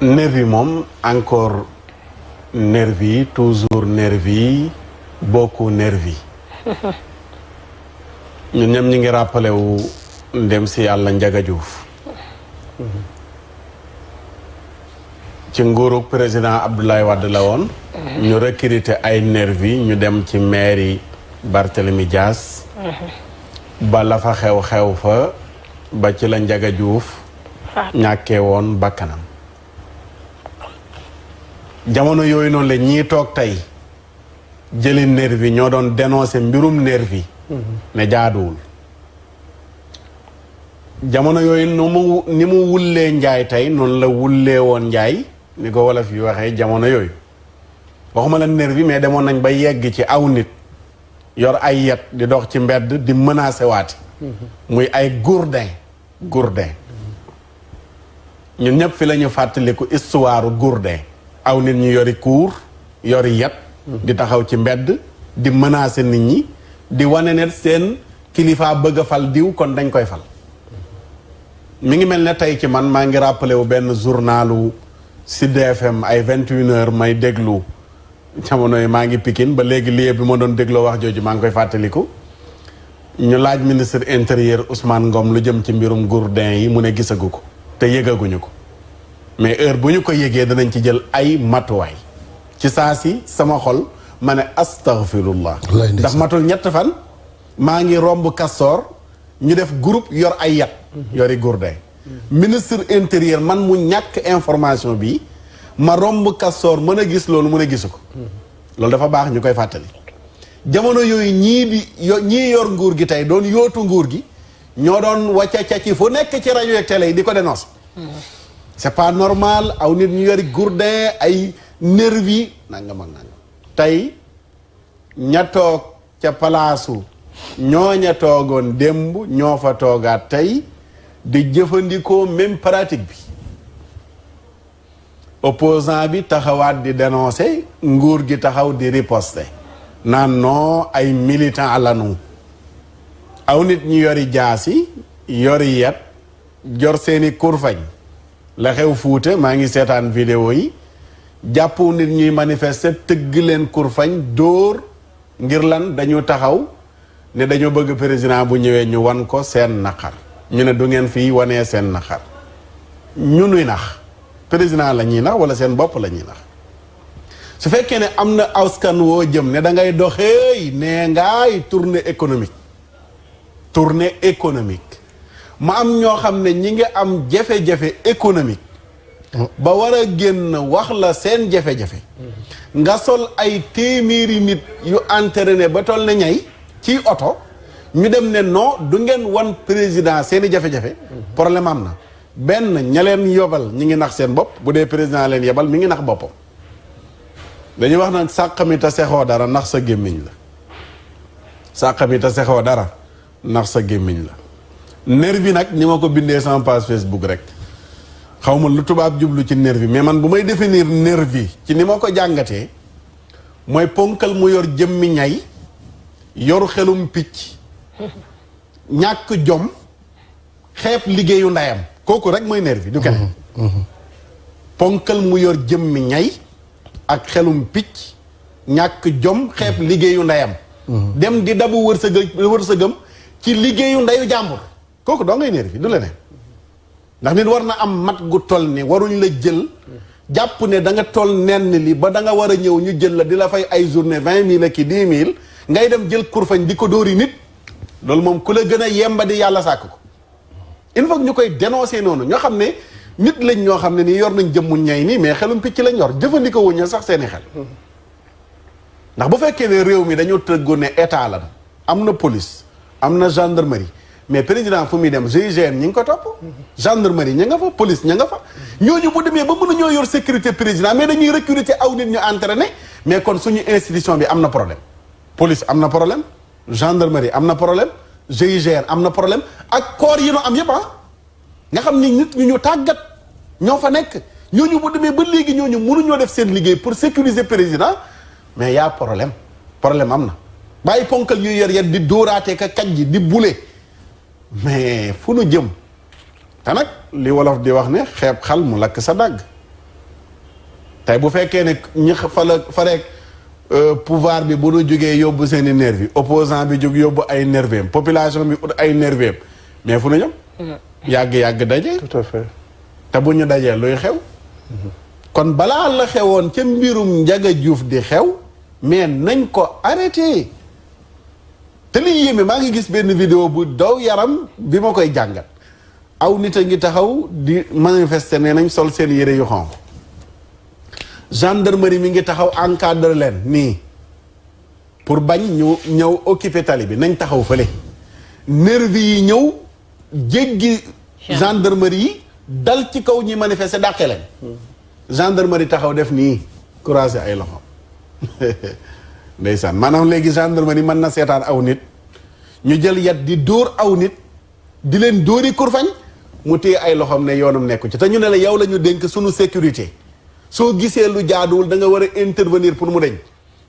nervi moom encore nervi toujours nervi beaucoup nervi ñun ñam ñi ngi rappelé wu ndem si yàlla Njaga Juuf ci nguurug président Abdoulaye Wade la woon ñu recruté ay nervi ñu dem ci mairie Barthélemy Dias ba la fa xew fa ba ci la Njaga Juuf ñàkkee woon bakkanam jamono yooyu noonu la ñii toog tey jëli nervi ñoo doon dénoncé mbirum nervi ne jaaduwul jamono yooyu ni mu wullee njaay tey noonu la wullee woon njaay ni ko wolof yi waxee jamono yooyu waxuma la nervi mais demoon nañ ba yegg ci aw nit yor ay yet di dox ci mbedd di menacé waati muy ay gourdin ñun ñëpp fi la ñu fàttaliku histoire gourdin aw nit ñu yori kuur yori yet di taxaw ci mbedd di menacer nit ñi di wane ne seen kilifa bëgg a fal diw kon dañ koy fal mi ngi mel ne tey ci man maa ngi rappelé wu benn journalu Sud FM ay 21h may déglu jamono yi maa ngi Pikine ba léegi lieu bi ma doon dégloo wax jooju maa ngi koy fàttaliku ñu laaj ministre intérieur Ousmane Ngom lu jëm ci mbirum gourdin yi mu ne gisagu ko te yëgaguñu ko mais heure bu ñu ko yëgee danañ ci jël ay matuwaay ci saa si sama xol ma ne astaghfirullah ndax matul ñett fan maa ngi romb Castor ñu def groupe yor ay yat yori gourdin ministre intérieur man mu ñàkk information bi ma romb Castor mën a gis loolu mën a gisu ko loolu dafa baax ñu koy fàttali jamono yooyu ñii yor nguur gi tey doon yootu nguur gi ñoo doon wacca ci fu nekk ci rajo ak télé yi di ko dénonce c'est pas normal aw nit ñu yori gourdin ay nervi nangam ak nangam tey ña toog ca palaasu ñooña toogoon démb ñoo fa toogaat tey di jëfandikoo même pratique bi opposant bi taxawaat di dénoncer nguur gi taxaw di riposter naan non ay militant lanu aw nit ñu yori jaasi yori yet jor seeni kurfañ la xew Fuuta maa ngi seetaan vidéo yi jàpp nit ñuy manifester tëgg leen kurfañ dóor ngir lan dañu taxaw ne dañoo bëgg président bu ñëwee ñu wan ko seen naqar ñu ne du ngeen fii wanee seen naqar ñu nuy nax président la ñuy nax wala seen bopp la ñuy nax su fekkee ne am na askan woo jëm ne da ngay doxeey nee ngaay tournée économique ma am ñoo xam ne ñi ngi am jafe-jafe économique ba war a génn wax la seen jafe-jafe nga sol ay téeméeri nit yu entraîné ba toll na ñay ci oto ñu dem ne non du ngeen wan président seeni jafe-jafe problème am na benn ña leen yobal ñi ngi nax seen bopp bu dee président leen yebal mi ngi nax boppam dañuy wax nag sàqamita sexoo dara nax sa gémmiñ la sàqamita sexoo dara nax sa gémmiñ la nervi nag ni ma ko bindee sama page Facebook rek xaw ma lu tubaab jublu ci nervi mais man bu may définir nervi ci ni ma ko jàngatee mooy ponkal mu yor jëmmi ñay yoru xelum picc ñàkk jom xeeb liggéeyu ndeyam kooku rek mooy nervi du keneen ponkal mu yor jëmmi ñay ak xelum picc ñàkk jom xeeb liggéeyu ndeyam dem di dabu wërsëgam ci liggéeyu ndeyu jàmbur kooku doo ngay nervi du leneen ndax nit war na am mat gu toll ni waruñ la jël jàpp ne da nga toll nenn li ba da nga war a ñëw ñu jël la di la fay ay journée 20 000 ak 10 000 ngay dem jël kurfañ di ko dóori nit loolu moom ku la gën a yemba di yàlla sàkk ko il faut ñu koy dénoncer noonu ñoo xam ne nit lañ ñoo xam ne nii yor nañ jëmmu ñay nii mais xelum picc lañ yor jëfandikoo wuñ sax seeni xel ndax bu fekkee ne réew mi dañoo tëggu ne état la am na police am na gendarmerie mais président fu muy dem GIGN ñi ngi ko topp gendarmerie ña nga fa police ña nga fa ñooñu bu demee ba mën a ñoo yor sécurité président mais dañuy recruter aw nit ñu entraîné mais kon suñu institution bi am na problème police am na problème gendarmerie am na problème GIGN am na problème ak corps yi nu am yëpp nga xam ni nit ñu tàggat ñoo fa nekk ñooñu bu demee ba léegi ñooñu mënuñoo def seen liggéey pour sécuriser président mais y a problème am na bàyyi ponkal yu yor yet di dóoraatee ka kaj ji di bule mais fu nu jëm te nag li wolof di wax ne xeeb xal mu lakk sa dàgg tey bu fekkee ne ñi fa rek pouvoir bi bu nu jógee yóbbu seen i nervi opposant bi jóg yóbbu ay nerveem population bi ut ay nerveem mais fu nu ñëm yàgg daje. tout à fait. te bu ñu dajee luy xew. kon balaa la xewoon ca mbirum Ndiaga Diouf di xew mais nañ ko arrêté te li yéeme maa ngi gis benn vidéo bu daw yaram bi ma koy jàngat aw nit a ngi taxaw di manifester nee nañ sol seen yére yu xonq gendarmerie mi ngi taxaw encadre leen nii pour bañ ñu ñëw occuper tali bi nañ taxaw fële nervi yi ñëw jéggi gendarmerie yi dal ci kaw ñi manifester dàqe leen gendarmerie taxaw def nii croiser ay loxo ndeysaan maanaam léegi gendarmerie mën na seetaan aw nit ñu jël yat di dóor aw nit di leen dóori kurfañ mu téye ay loxoom ne yoonam nekku ci te ñu ne la yow la ñu dénk suñu sécurité soo gisee lu jaaduwul da nga war a intervenir pour mu deñ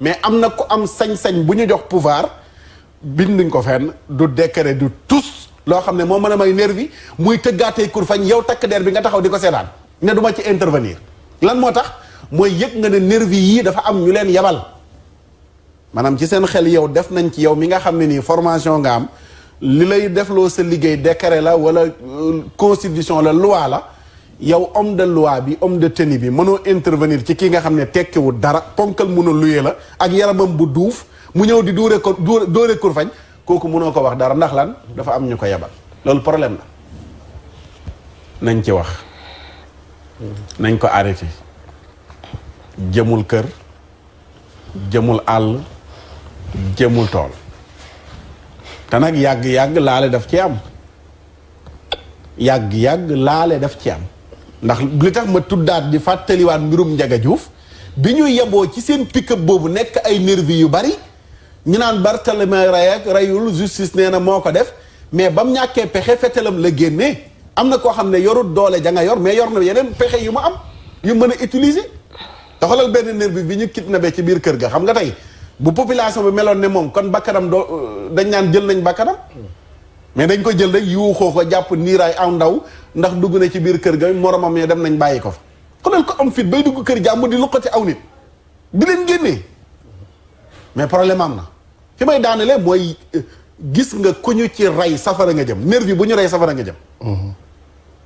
mais am na ko am sañ-sañ bu ñu jox pouvoir binduñ ko fenn du décret du tous loo xam ne moo mën a may nervi muy tëggaatee kurfañ yow takk der bi nga taxaw di ko seetaan ne du ma ci intervenir lan moo tax mooy yëg nga ne nervi yii dafa am ñu leen yabal maanaam ci seen xel yow def nañ ci yow mi nga xam ne nii formation nga am li lay defloo sa liggéey décret la wala constitution la loi la yow homme de loi bi homme de tenue bi mënoo intervenir ci kii nga xam ne tekkiwul dara ponkal mun a luye la ak yaramam bu duuf mu ñëw di dóore kurfañ kooku mënoo ko wax dara ndax lan dafa am ñu ko yabal loolu problème la nañ ci wax nañ ko arrêté jëmul kër jëmul àll jëmul tool te nag yàgg-yàgg laale daf ci am yàgg-yàgg laale daf ci am ndax li tax ma tuddaat di fàttaliwaat mbirum Ndiaga Diouf bi ñu yeboo ci seen pick-up boobu nekk ay nervi yu bari ñu naan Barthélemy ray ak rayul justice nee na moo ko def mais ba mu ñàkkee pexe fetalam la génnee am na koo xam ne yorut doole ja nga yor mais yor na yeneen pexe yu mu am yu mën a utiliser te xoolal benn nervi bi ñu kidnappé ci biir kër ga xam nga tey bu population bi meloon ne moom kon bakkanam dañ naan jël nañ bakkanam mais dañ ko jël rek yuuxoo ko jàpp niiraay aw ndaw ndax dugg na ci biir kër ga moromam ya dem nañ bàyyi ko fa xoolal ko am fit bay dugg kër jàmm di luqati aw nit di leen génnee mais problème am na fi may daanelee mooy gis nga ku ñu ci rey safara nga jëm nervi bu ñu rey safara nga jëm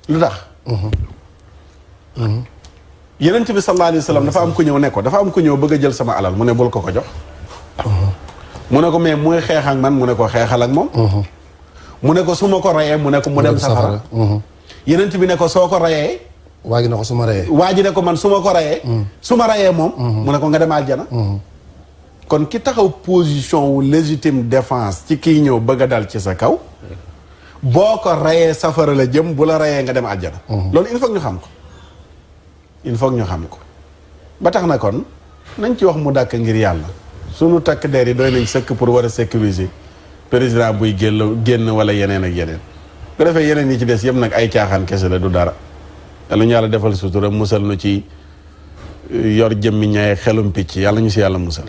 lu tax yeneen bi sallallahu alayhi wa sallam dafa am ku ñëw ne ko dafa am ku ñëw bëgg a jël sama alal mu ne bul ko ko jox mu ne ko mais muy xeex ak man mu ne ko xeexal ak moom mu ne ko su ma ko rayee mu ne ko mu dem safara yeneen bi ne ko soo ko rayee waa ji ne ko su ma rayee waa ji ne ko man su ma ko rayee su ma rayee moom mu ne ko nga dem aljana kon ki taxaw position wu légitime défense ci kii ñëw bëgg a dal ci sa kaw boo ko rayee safara la jëm bu la rayee nga dem aljana loolu il faut ñu xam ko il faut ñu xam ko ba tax na kon nañ ci wax mu dàkk ngir yàlla sunu takk der yi doy nañ sëkk pour war a sécuriser président buy génn wala yeneen ak yeneen bu defee yeneen yi ci des yëpp nag ay caaxaan kese la du dara yàlla ñu yàlla defal sutura musal nu ci yor jëmmi ñaay xelum picc yàlla ñu si yàlla musal